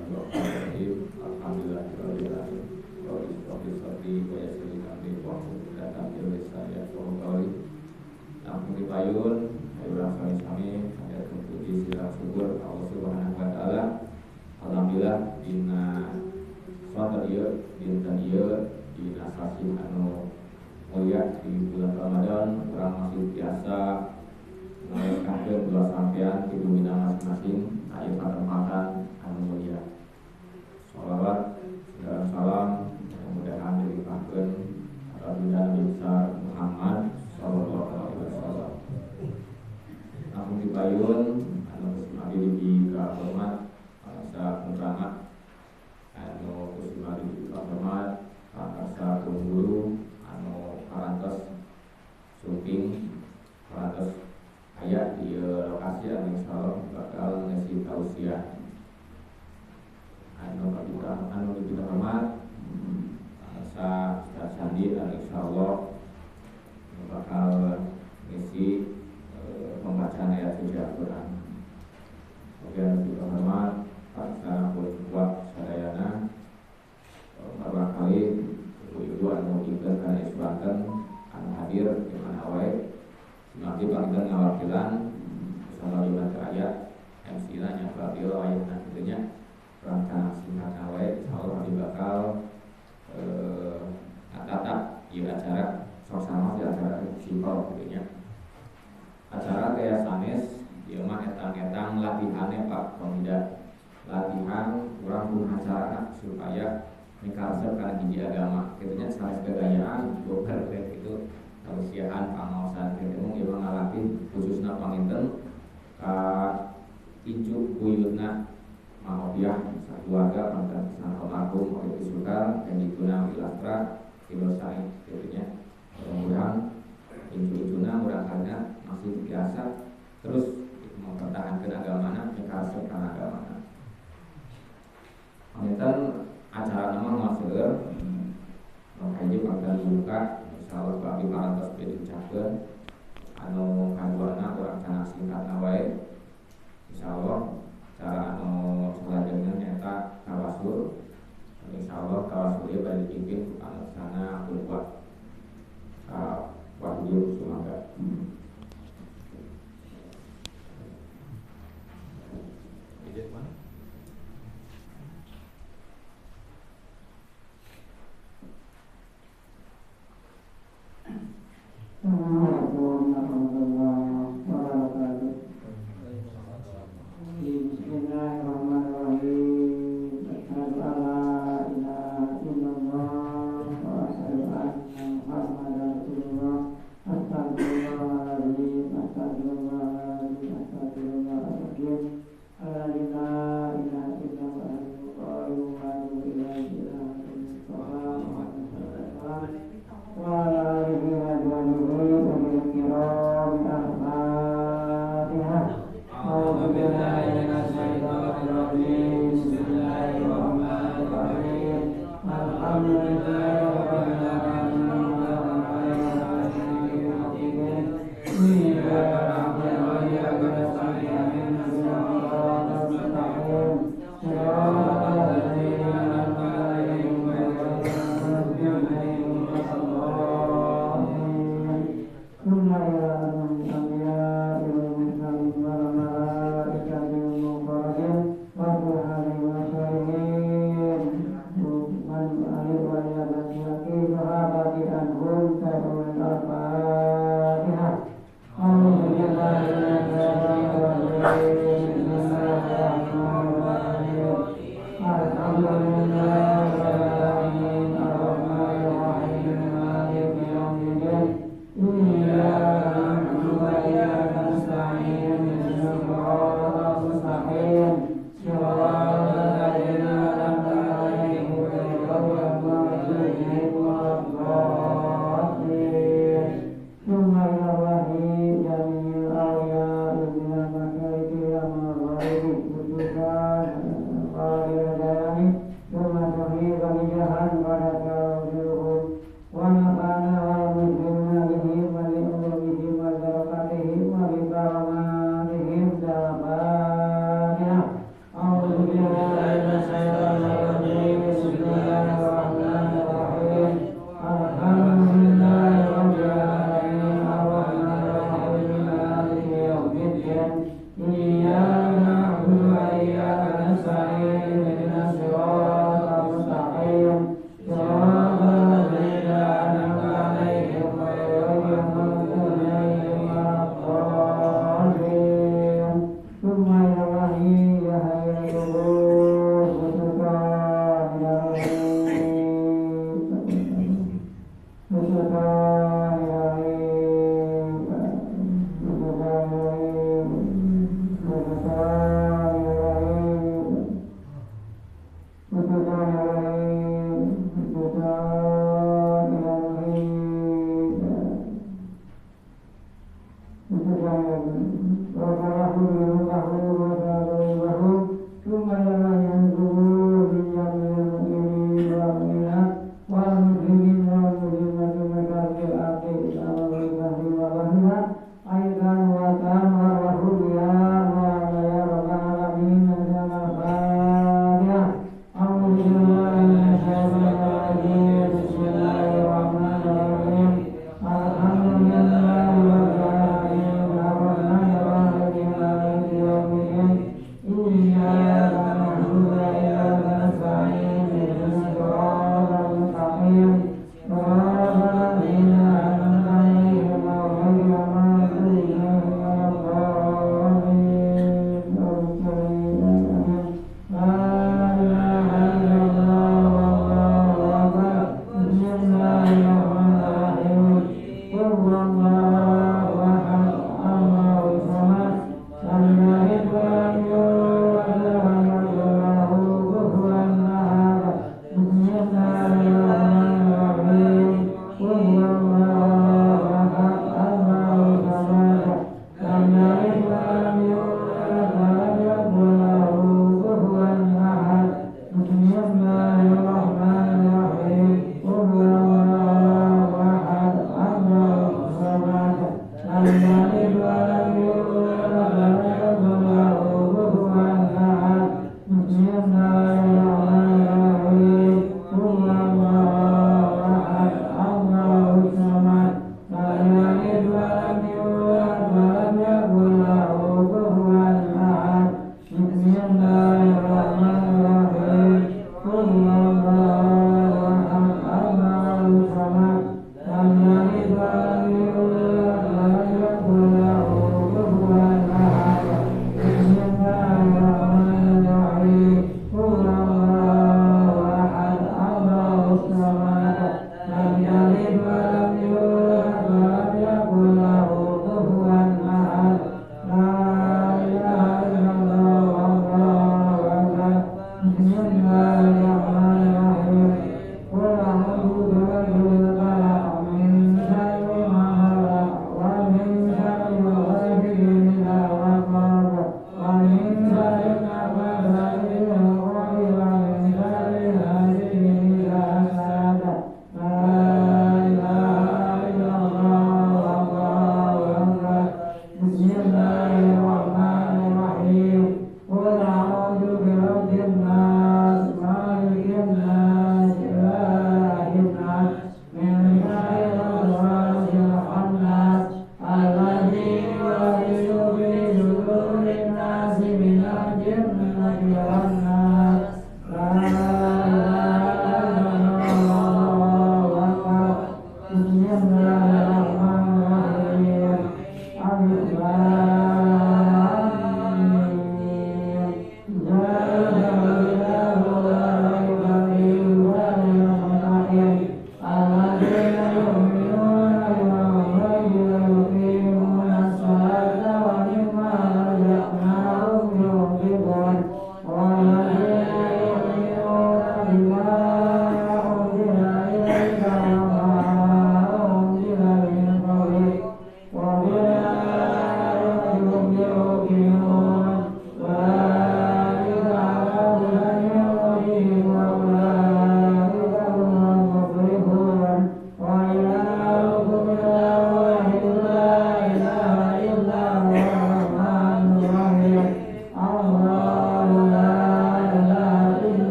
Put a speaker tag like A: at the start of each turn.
A: Bismillahirrahmanirrahim. Alhamdulillahirabbil alamin. Wa yassir li amri wa hlul 'uqdatam min lisani yafqahu qawli. Lampung dipayun, ayo urang sami-sami panjatkeun puji silang syukur Allah Subhanahu wa taala. Alhamdulillah dina sonten ieu dinten ieu dina sasih anu mulia di bulan Ramadan urang masih biasa ngayakeun dua sampean di bumina masing-masing aya patempatan anu mulia. Sholawat dan salam mudah-mudahan dilimpahkeun baginda Nabi besar Muhammad sallallahu alaihi wasallam. Langsung dipayun anu kusimadi di kahormat bangsa putrana anu kusimadi di kahormat bangsa guru anu parantos sumping parantos aya di lokasi anu insyaallah bakal ngisi tausiah. Anu kabita anu dipita hormat bangsa Ustaz Sandi anu insyaallah bakal ngisi pembacaan ayat suci Al-Qur'an. Oke, anu dipita hormat bangsa pun kuat sadayana barangkali ibu-ibu anu ikeun kana isbanten anu hadir di mana wae nanti panginten ngawakilan bersama lima ayat MC na nya Fadil ayatna kitu nya rangka singkat wae insyaallah abdi bakal ngatata ieu acara sok sama di acara simpel kitu nya. Acara teh sanes ieu mah etang-etang latihane Pak Pemida. Latihan urang kumaha carana supaya mikaresep kana hiji agama kitu nya sanes gagayaan boker teh kitu tausiahan pangaosan kitu mung ieu mah ngalatih khususna panginten ka incu buyutna Mahobiah sakeluarga panginten pisan almarhum Oki Sukar dan dituna Wilastra Kidul Said kitu nya. Mudah-mudahan incu-incuna murangkalna masih biasa terus mempertahankan agamana mikaresep kana agamana. Panginten acara nama moal seueur nu kahiji panginten buka insyaallah abdi parantos diucapkeun anu kaduana urang cenah singkatna wae insyaallah cara anu salajengna nyaeta tawasul. Insyaallah tawasul ieu bade dipimpin ku anu sana pun kuat Wahyu Sumangga.
B: Ijaz mana?
C: Assalamualaikum warahmatullahi wabarakatuh. Bismillahirrahmanirrahim. Asyhadu an la ilaha illallah wa asyhadu anna Muhammadar Rasulullah. Astagfirullahaladzim, astagfirullahaladzim, astagfirullahaladzim. La ilaha illallah wa atubu ilaihi wa ala alihi wa sahbihi wa kiram. Al-Fatihah. A'udzu billahi minasyaitonir rajim. Bismillahirrahmanirrahim. Alhamdulillahi rabbil alamin. Iyyaka na'budu wa iyyaka nasta'in. Ihdinas mustaqim. Shiratal ladzina an'amta 'alaihim ghairil maghdubi 'alaihim waladdallin. Thumma ila al-anbiya'i wal mursalin wal malaikati wal muqarrabin wa ruhani wa syarihin man alif wa ya baki sahabati anhum ta'ul al-Fatihah. A'udzu billahi minasyaitonir rajim. Bismillahirrahmanirrahim. Alhamdulillahi rabbil alamin. Arrahmanir rahim. Maliki yaumiddin. Iyyaka na'budu wa iyyaka nasta'in. Ihdinas siratal mustaqim. Shiratal ladzina an'amta 'alaihim ghairil maghdubi 'alaihim waladdallin. Thumma ila jami'il awliya'i minal masyayikh Iyyaka na'budu wa iyyaka nasta'in. Ihdinas siratal mustaqim. Siratal ladzina an'amta 'alaihim ghairil maghdubi 'alaihim waladdallin. Tsumma ila wahyi ya